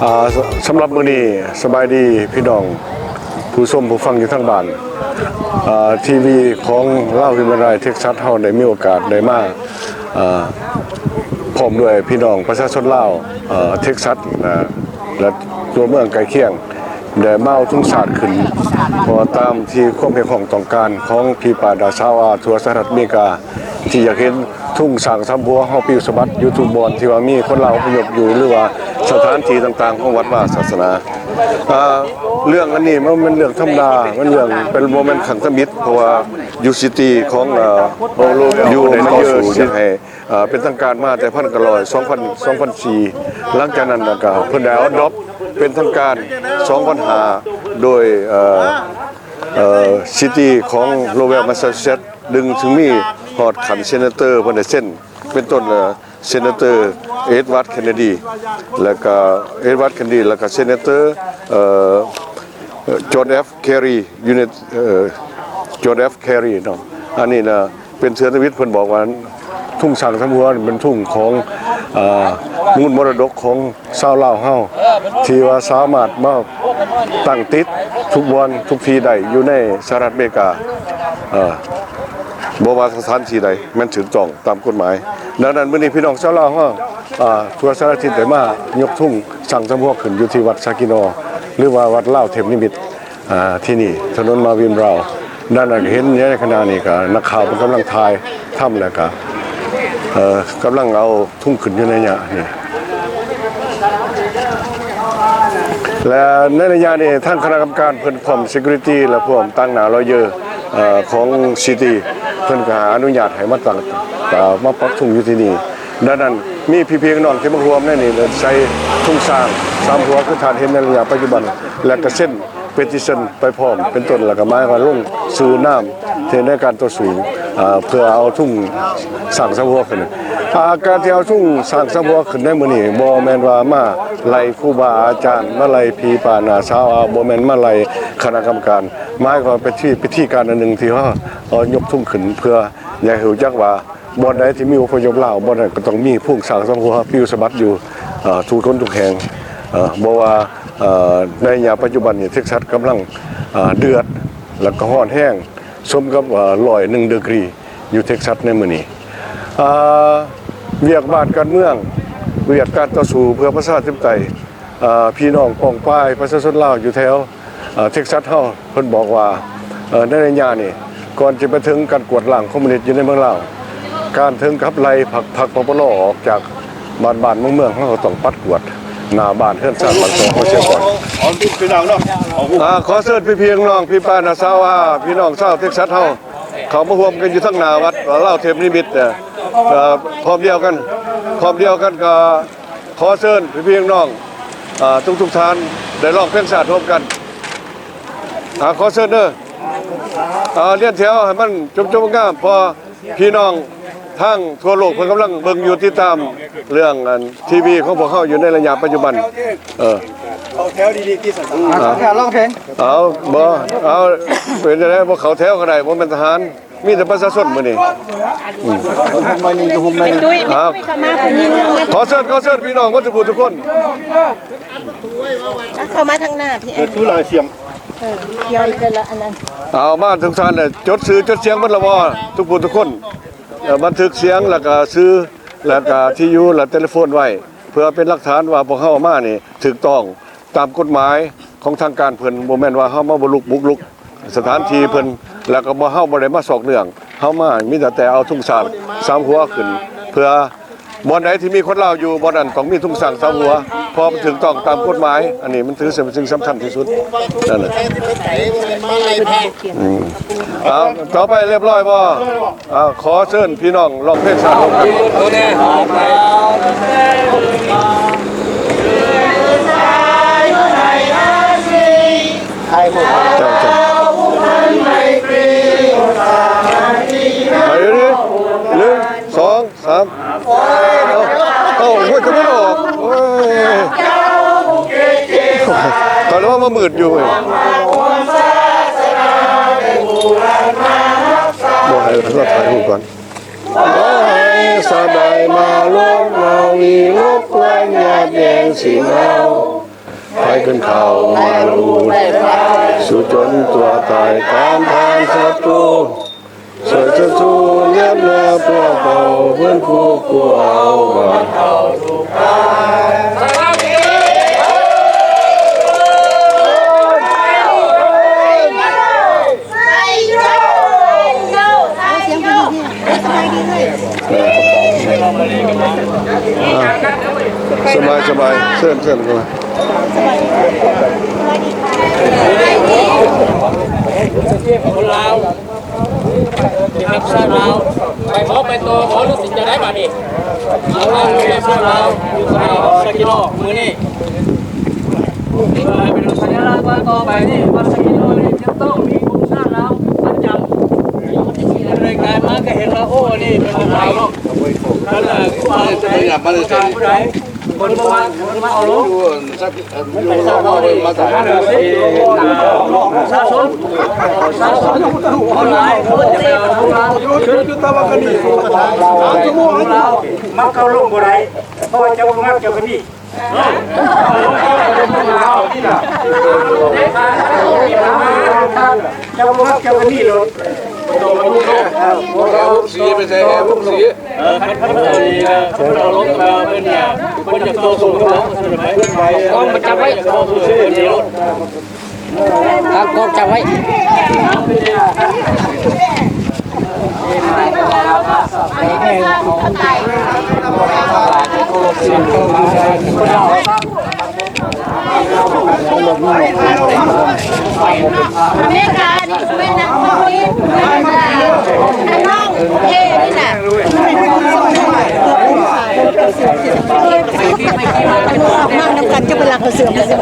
ອ່າ ສ- ສຳລັບມື້ນີ້ ສະບາຍດີພີ່ນ້ອງຜູ້ຊົມຜູ້ຟັງຢູ່ທາງບ້ານ. ອ່າ ທີວີຂອງລາວ Human Rights Texas ເຮົາໄດ້ມີໂອກາດໄດ້ມາ ອ່າ ພ້ອມດ້ວຍພີ່ນ້ອງປະຊາຊົນລາວ ເອີ ເທັກຊັສ ແລະ ແລະ ຕົວເມືອງໃກ້ຄຽງ ໄດ້ມາເອົາທຸງຊາດຂຶ້ນ ເພາະວ່າຕາມທີ່ຄວາມຮຽກຮ້ອງຕ້ອງການຂອງພີ່ປ້ານ້າສາວອາທົ່ວສະຫະລັດອາເມລິກາ ທີ່ຢາກເຫັນທຸງຊ້າງສາມຫົວເຮົາປິວສະບັດຢູ່ທຸກບ່ອນທີ່ວ່າມີຄົນລາວອະພະຍົບຢູ່ ຫຼືວ່າສະຖານທີ່ຕ່າງໆຂອງວັດວາສາສະໜາ. ອ່າ ເລື່ອງອັນນີ້ມັນແມ່ນເລື່ອງທຳມະດາ ມັນເລື່ອງເປັນ ບໍ່ແມ່ນຄັ້ງທຳອິດ ເພາະວ່າຢູ່ຊິຕີຂອງ ເອີ ຢູ່ໄດ້ຕໍ່ສູ້ຢາກໃຫ້ ເປັນທາງການມາແຕ່ພັນເກົ້າຮ້ອຍ ສອງພັນ ສອງພັນສີ່ ຫຼັງຈາກນັ້ນກໍເພິ່ນໄດ້ອອດອບເປັນທາງການ ສອງພັນຫ້າ ໂດຍ ເອີ ເອີ ຊິຕີຂອງ Lowell Massachusetts ດຶງເຖິງມີຮອດຂັ້ນເຊເນເຕີເພິ່ນໄດ້ເຊັນ ເປັນຕົ້ນ ເອີ ເຊເນເຕີ Edward Kennedy ແລ້ວກໍ Edward Kennedy ແລ້ວກໍເຊເນເຕີ ເອີ John F Kerry ຢູ່ໃນ ເອີ John F Kerry ເນາະ ອັນນີ້ນະ ເປັນເທື່ອທຳອິດເພິ່ນບອກວ່າ ທຸງຊ້າງສາມຫົວເປັນທຸງຂອງ ເອີ ມູນມໍລະດົກຂອງຊາວລາວເຮົາ ທີ່ວ່າສາມາດມາຕັ້ງຕິດທຸກບ່ອນທຸກທີ່ໄດ້ຢູ່ໃນສະຫະລັດອາເມລິກາ ເອີ ບໍ່ວ່າສະຖານທີ່ໃດແມ່ນຖືກຕ້ອງຕາມກົດໝາຍ. ດັ່ງນັ້ນ ມື້ນີ້ພີ່ນ້ອງຊາວລາວເຮົາ ອ່າ ທົ່ວສາລະທິດໄດ້ມາຍົກທຸງຊ້າງສາມຫົວຂຶ້ນຢູ່ທີ່ວັດສາກີນໍ ຫຼືວ່າວັດລາວເທບນິມິດ ອ່າ ທີ່ນີ້ ຖະໜົນມາວິນລາວ. ດັ່ງນັ້ນກໍເຫັນໃນຂະນະນີ້ກໍນັກຂ່າວເພິ່ນກຳລັງຖ່າຍທຳ ແລ້ວກໍ ເອີ ກຳລັງເອົາທຸງຂຶ້ນຢູ່ໃນໄລຍະນີ້ ແລະ ໃນໄລຍະນີ້ທາງຄະນະກຳມະການເພິ່ນພ້ອມ security ແລະ ພ້ອມຕາງໜ້າ lawyer ເອີ ຂອງ city ເພິ່ນກໍອະນຸຍາດໃຫ້ມາຕັ້ງ ເອີ ມາປັກທຸງຢູ່ທີ່ນີ້. ດັ່ງນັ້ນ ມີພີ່ໆນ້ອງທີ່ມາຮ່ວມໃນນີ້ ໃສ່ທຸງຊ້າງສາມຫົວ ຄືທ່ານເຫັນໃນໄລຍະປັດຈຸບັນ ແລະ ກໍເຊັນ petition ໄປພ້ອມເປັນຕົ້ນ ແລ້ວກໍໝາຍວ່າລົງຊື່ນາມທີ່ໃນການຕໍ່ສູ້ ເອີ ເພື່ອເອົາທຸງຊ້າງສາມຫົວຂຶ້ນ. ອາ ການທີ່ເອົາທຸງຊ້າງສາມຫົວຂຶ້ນໃນມື້ນີ້ ບໍ່ແມ່ນວ່າມາໄລ່ຄູບາອາຈານ ມາໄລ່ພີ່ປ້ານ້າສາວ ອາ ບໍ່ແມ່ນມາໄລ່ຄະນະກຳມະການ ໝາຍຄວາມເປັນທີ່ ພິທີການອັນໜຶ່ງທີ່ເຮົາ ເອີ ຍົກທຸງຂຶ້ນ ເພື່ອຢາກໃຫ້ຮູ້ຈັກວ່າ ບ່ອນໃດທີ່ມີອົບພະຍົບລາວ ບ່ອນນັ້ນກໍຕ້ອງມີທຸງຊ້າງສາມຫົວປິວສະບັດຢູ່ ເອີ ທຸກຄົນທຸກແຫ່ງ. ເອີ ບໍ່ວ່າ ເອີ ໃນໄລຍະປັດຈຸບັນນີ້ ເທັກຊັສກຳລັງ ເອີ ເດືອດ ແລ້ວກໍຮ້ອນແຮງ ສົມກັບ ເອີ ໜຶ່ງຮ້ອຍເດີກຣີຢູ່ເທັກຊັສໃນມື້ນີ້. ເອີ ວຽກບ້ານການເມືອງ ວຽກການຕໍ່ສູ້ເພື່ອປະຊາທິປະໄຕ ເອີ ພີ່ນ້ອງປ້ອງປາຍປະຊາຊົນລາວຢູ່ແຖວ ເອີ ເທັກຊັສເຮົາ ເພິ່ນບອກວ່າ ເອີ ໃນໄລຍະນີ້ ກ່ອນຈະໄປເຖິງການກວາດລ້າງຄອມມູນິດຢູ່ໃນເມືອງລາວ ການເຖິງກັບໄລ່ພັກ ພັກ ປປລ ອອກຈາກບ້ານໆເມືອງໆ ເຮົາກໍຕ້ອງປັດກວາດໜ້າບ້ານເຮືອນຊານບ້ານຊ່ອງເຮົາເສຍກ່ອນ. ອ່າ ຂໍເຊີນພີ່ໆນ້ອງໆ ພີ່ປ້ານ້າສາວ ອາ ພີ່ນ້ອງຊາວເທັກຊັສເຮົາ ເຂົ້າມາຮ່ວມກັນຢູ່ທາງໜ້າວັດລາວເທບນິມິດ ເອີ ເອີ ພ້ອມດຽວກັນ ພ້ອມດຽວກັນກໍ ຂໍເຊີນພີ່ໆນ້ອງໆ ອາ ທຸກໆທ່ານໄດ້ຮ້ອງເພງຊາດຮ່ວມກັນ. ອາ ຂໍເຊີນເດີ ອາ ລຽນແຖວໃຫ້ມັນຈົບໆງາມ ເພາະພີ່ນ້ອງທາງທົ່ວໂລກເພິ່ນກຳລັງເບິ່ງຢູ່ ຕິດຕາມເລື່ອງອັນ ທີວີຂອງພວກເຮົາຢູ່ໃນໄລຍະປັດຈຸບັນ. ເອີ ເຂົ້າແຖວດີໆຕິ ອາ ຮ້ອງເພງ ເອົາ ບໍ່ ເອົາ ເປັນຈັ່ງໃດ ບໍ່ເຂົ້າແຖວກໍໄດ້ ບໍ່ແມ່ນທະຫານ. ມີແຕ່ປະຊາຊົນມື້ນີ້. ອືມ ຫຸ່ມໜ້ອຍໜຶ່ງ ຫຸ່ມໜ້ອຍໜຶ່ງ. ອ່າ ຂໍເຊີນ ຂໍເຊີນພີ່ນ້ອງເບິດທຸກຜູ້ທຸກຄົນ ເຂົ້າມາທາງໜ້າພີ່ ເອີ ເອົາ ເອົາມາທຸກທ່ານ ຈົດຊື່ຈົດສຽງເບິດລະບໍ່ ທຸກຜູ້ທຸກຄົນ? ເອີ ບັນທຶກສຽງ ແລ້ວກະຊື່ ແລ້ວກະທີ່ຢູ່ ແລະ ເຕເລໂຟນໄວ້ ເພື່ອເປັນຫຼັກຖານວ່າພວກເຮົາມານີ້ຖືກຕ້ອງ ຕາມກົດໝາຍຂອງທາງການເພິ່ນ ບໍ່ແມ່ນວ່າເຮົາມາບຸກລຸກ ບຸກລຸກສະຖານທີ່ເພິ່ນ ແລ້ວກໍບໍ່ ເຮົາບໍ່ໄດ້ມາຊອກເລື່ອງ. ເຮົາມາມີແຕ່ ແຕ່ເອົາທຸງຊາດສາມຫົວຂຶ້ນ ເພື່ອບ່ອນໃດທີ່ມີຄົນລາວຢູ່ ບ່ອນນັ້ນຕ້ອງມີທຸງຊ້າງສາມຫົວ ເພາະມັນຖືກຕ້ອງຕາມກົດໝາຍ. ອັນນີ້ມັນຖືເປັນສິ່ງສຳຄັນທີ່ສຸດ. ນັ້ນແຫຼະ. ອືມ ເອົາ ຕໍ່ໄປຮຽບຮ້ອຍບໍ່? ເອົາ ຂໍເຊີນພີ່ນ້ອງຮ້ອງເພງຊາດຮ່ວມກັນ. ເຈົ້າ ເຈົ້າ ໄປເດີ ໜຶ່ງ ສອງ ສາມ ເອົາ ເອົາ ໂອ້ຍ ຈະບໍ່ອອກ ໂອ້ຍ ຕອນແລກວ່າມາມືດຢູ່ເວີຍ ບໍ່ໃຫ້ເຂົາຖ່າຍຮູບກ່ອນ ບໍ່ໃຫ້ຊາດໃດມາລົບມາວີ ລົບກວນຍາດແຍ່ງຊີວິດເຮົາ ຂຶ້ນເຂົ້າມາລູດ ສູ້ຈົນຕົວຕາຍ ຕ້ານທານສັດຕູ ຊ່ວຍເຊີນຊູແນບໜ້າພວກເຮົາ ເພື່ອນຄູ່ຄູ່ເອົາບ້ານເຮົາທຸກທ່ານ. ອ່າ ສະບາຍ ສະບາຍ ເຊີນ ເຊີນເຂົ້າມາ. ຄົນລາວ ຮັກສາລາວ ໄປເພາະໄປຕໍ່ ເຂົາຮູ້ສຶກຈັ່ງໃດບາດນີ້? ເອົາລະ ເປັນຊາວລາວ ຢູ່ໃນຊາກິໂລ ມື້ນີ້ ເພື່ອໃຫ້ເປັນສັນຍາລັກວ່າຕໍ່ໄປນີ້ ວ່າຊາກິໂລນີ້ຈະຕ້ອງມີ ເລີຍກາຍມາກໍເຫັນວ່າ ໂອ້ ອັນນີ້ເປັນຜູ້ລາວເນາະ ເພິ່ນລະ ຜູ້ເອົາໃຈ ຜູ້ໃດ ເພິ່ນບໍ່ວ່າ ເພິ່ນມາເອົາລົງ ປະຊາຊົນ ປະຊາຊົນ ຄົນຫຼາຍຄົນຈະໄປເອົາລົງລາວ ເຊີນຢູ່ຕາບັກກະນີ ສາມຊົ່ວໂມງແລ້ວ ມັກເອົາລົງບໍ່ໄດ້ ເພາະວ່າເຈົ້າບໍ່ມັກເຈົ້າກໍໜີ. ເຈົ້າບໍ່ມັກເຈົ້າກໍໜີໂລດ. ເອົາວົງສີໄປໃສ່ ເອົາວົງສີ ເອີ ຄັນ ຄັນເອົາລົງມາເປັນ ເປັນຢ່າງຕໍ່ສູ້ກັບເຮົາ ຕ້ອງໄປຈັບໄວ້. ຕັ້ງກ້ອງຈັບໄວ້. ອາເມລິການີ້ແມ່ນນະ ນ້ອງເອນີ້ນະ ນຳກັນຈະໄປລັກເອົາເສືອມາໃສ່.